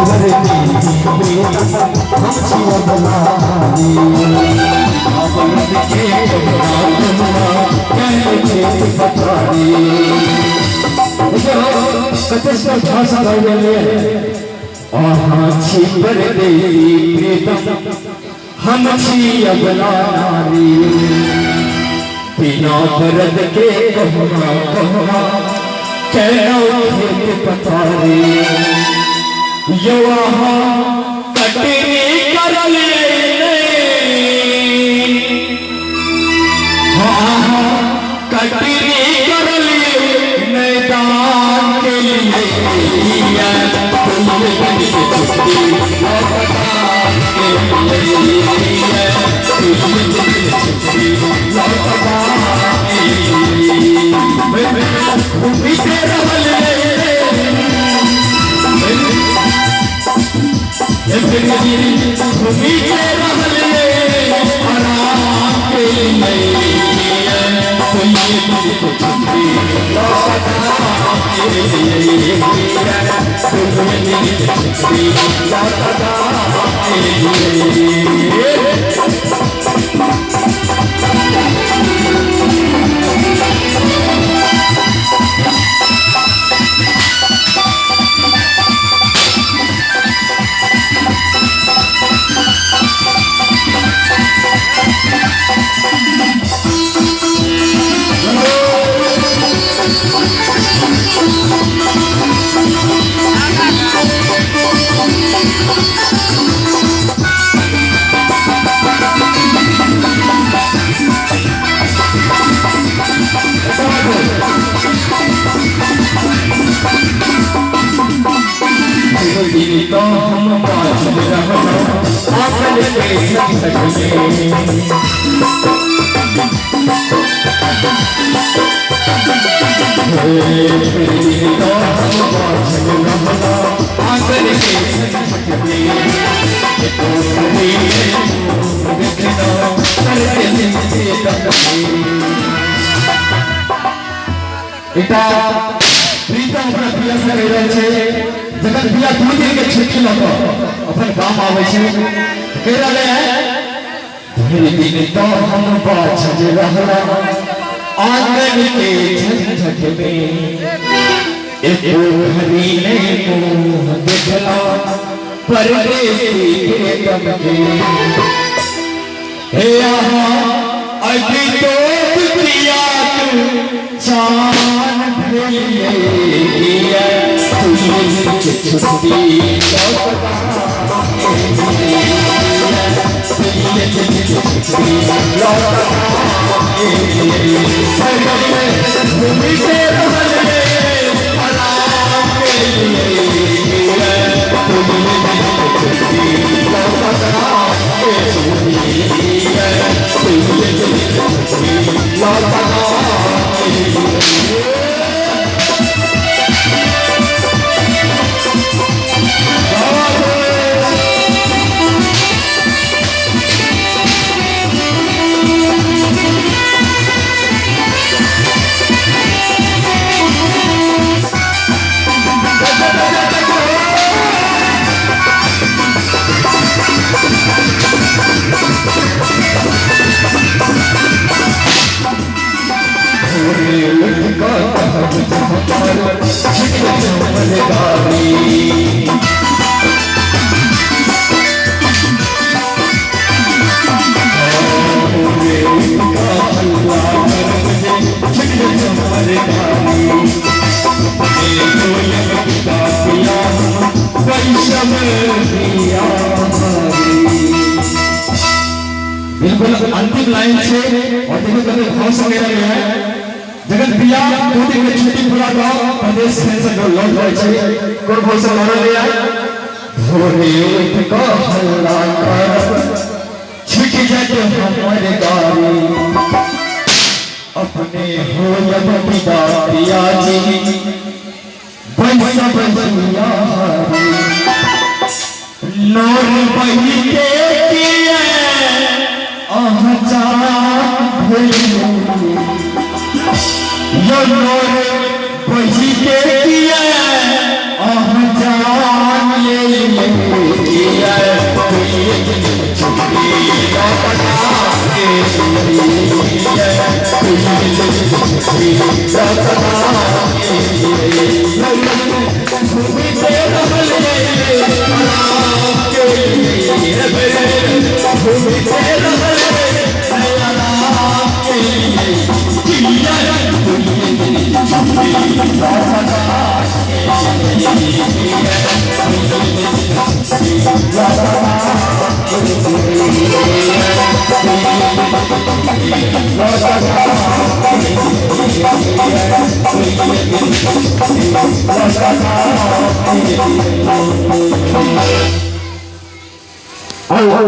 परदेसी प्रीतम हम छी अबला नारी। बरद के कहुना कहुना केलहुँ खेत पथारी। देखियौ कते सुन्दर भाषा भऽ गेलै। अहाँ छी परदेसी प्रीतम हम छी अबला नारी। बिना बरद के कहुना कहुना केलहुँ खेत पथारी। यौ अहाँ कटनी करलियै नै, हाँ अहाँ कटनी करलियै नै, दान केलियै किया? दुइये दिन के छुट्टी लौटता केलियै किया? दुइये दिन के छुट्टी लौटता केलियै। घूमिते रहलियै, घूमिते रहलियै आराम केलियै किया? दुइये दिन के छुट्टी लौटता केलियै किया? दुइये दिन के छुट्टी लौटता केलियै। दिन तो हम बाझल रहलहुँ आंगन के झंझट में। हे दिन तो हम बाझल रहलहुँ आंगन के झंझट में। एको घड़ी मुँह देखलहुँ परदेसी प्रीतम के। एकटा प्रीतम अपना पिया से कहि रहल छै, जखन पिया 2 दिन के छुट्टी लऽ कऽ अपन गाम आबै छै, कहि रहलै है, भरि दिन तो हम बाझल रहलहुँ आंगन के झंझट में, एको घड़ी नै मुँह देखलहुँ परदेसी प्रीतम के। हे अहाँ अबितो दुनियाक चान भेलियै किया? दुइये दिन के छुट्टी लौटता केलियै, दुइये दिन के छुट्टी लौटता केलियै। घूमिते रहलियै आराम केलियै किया? दुइये दिन के छुट्टी लौटता केलियै, दुइये दिन के छुट्टी लौटता केलियै। भोरे उठ कऽ कहब जे हमर छुटि हमर गाड़ी। भोरे उठ कऽ हल्ला करब जे छुटि हमर गाड़ी। अपने होयब पिता पिया हम बैसब हिया हारी। बिल्कुल अंतिम लाइन छै और देखो कते भाव से कहि रहलै है। जखन पिया 2 दिन के छुट्टी पूरा कऽ परदेश से लौट रहल छै, कोन भाव से कह रहलै है? भोरे उठ कऽ हल्ला करब छुटि जायत हमर गाड़ी। अपने होयब विदा पिया जी बैसब हिया हारी। नोर बहिते किए अहाँ जान भेलियै? यो नोर बहिते किए अहाँ जान लेलियै? आउ।